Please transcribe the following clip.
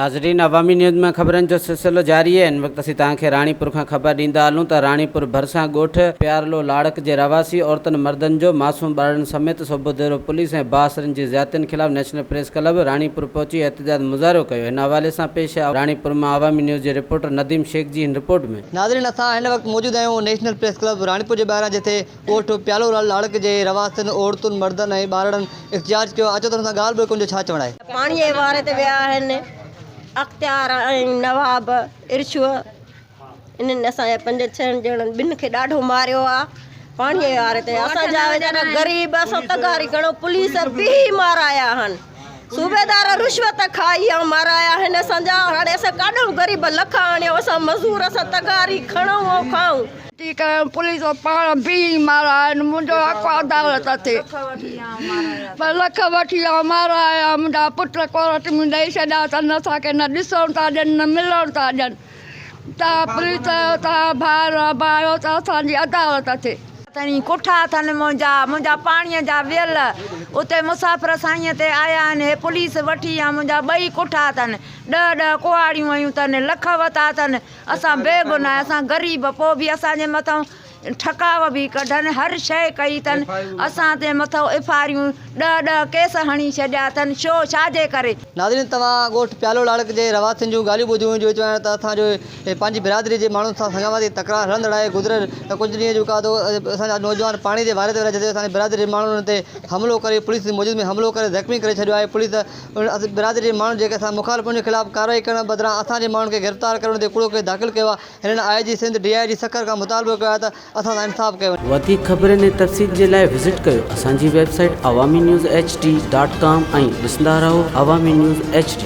ناظرين عوامي نيوز ۾ خبرن جو سلسلو جاري آهي هن وقت اسين توهان کي راڻيپور کان خبر ڏيندا هلون ته راڻيپور ڀرسان ڳوٺ پيارلو لاڙڪ جي رهواسي عورتن مردن جو معصوم ٻارڙن سميت سوڀوديرو پوليس ۽ بااثرن جي زيادتين خلاف نيشنل پريس ڪلب راڻيپور پهچي احتجاج مظاهرو ڪيو هن حوالي سان پيش آهي راڻيپور مان عوامي نيوز جي رپورٽر نديم شيخ جي هن رپورٽ ۾. ناظرين اسان هن وقت موجود آهيون نيشنل پريس ڪلب راڻيپور جي ٻاهران جتي ڳوٺ پيالو لاڙڪ جي رهواسين عورتن، مردن ۽ ٻارڙن احتجاج ڪيو، اچو ته انهن سان ڳالهه ٻولهه ڪن جو ڇا چوڻ آهي. پاڻي جي واري تي ويا آهن اختيار ۽ نواب ارشو انهن اسان جا پنج ڇهن ڄڻن ٻن کي ڏاڍو ماريو آ پاڻي جي واري تي اسان جا ويچارا غريب اسان تغاري گهڻو پوليس بيهي مارايا آهن صوبيدار رشوت کائي ۽ مارايا آهن اسان جا هاڻي اسان ڪاڏئون غريب لک آڻيون اسان مزور اسان تغاري کڻون ۽ کائون. ٿي ڪيم پوليس پاڻ بيهي ماراين منهنجو حق عدالت ٿئي پر لک وٺي آ مارايا منهنجا پٽ ڪورٽ ۾ ڏئي ڇڏيا اٿن اسان کي نه ڏسڻ ٿا ڏين نه ملڻ ٿا ڏين تان پوليس جو تان ڀائر آيو ته اسان جي عدالت ٿئي. تنهن ڪٺا اٿن منهنجا منهنجا پاڻيء جا ويل اتي مسافر سائينء تي آيا آهن هي پوليس وٺي آ منهنجا ٻئي ڪٺا اٿن ڏهه ڏهه ڪهاڙيون هنيون اٿن لک وتا اٿن اسان بي گناهه اسان غريب پوء به اسان جي مٿئون ٺڪاء به ڪڍن هر شيء ڪئي اٿن اسان تي مٿئون ايف آريون ڏهه ڏهه ڪيس هڻي ڇڏيا اٿن ڇو ڇا جي ڪري. ناظرين توهان ڳوٺ پيالو لاڙڪ جي رهواسين جون ڳالهيون ٻڌيون جو چوڻ ته اسان جو پنهنجي برادري جي ماڻهن سان سڱاواتي تڪرار هلندڙ آهي گذريل ڪجهه ڏينهن جو ڪا اسان جا نوجوان پاڻي جي واري تي ويا جتي اسان جي برادري جي ماڻهن انهن تي حملو ڪري پوليس جي موجودگي ۾ حملو ڪري زخمي ڪري ڇڏيو آهي پوليس ان برادري جي ماڻهن جيڪي اسان مخالف ان جي خلاف ڪارروائي ڪرڻ بدران اسان جي ماڻهن کي گرفتار ڪري ان تي ڪوڙو ڪيس داخل ڪيو آهي هنن I G Sindh D I G Sukkur کان مطالبو ڪيو آهي ته اسان سان انصاف ڪيو وڃي. وڌيڪ خبرن ۽ تفصيل جي لاء وزٽ ڪيو اسان جي website Awami news H D dot com ۽ ڏسندا رهو عوامي نيوز ايڇ ڊي.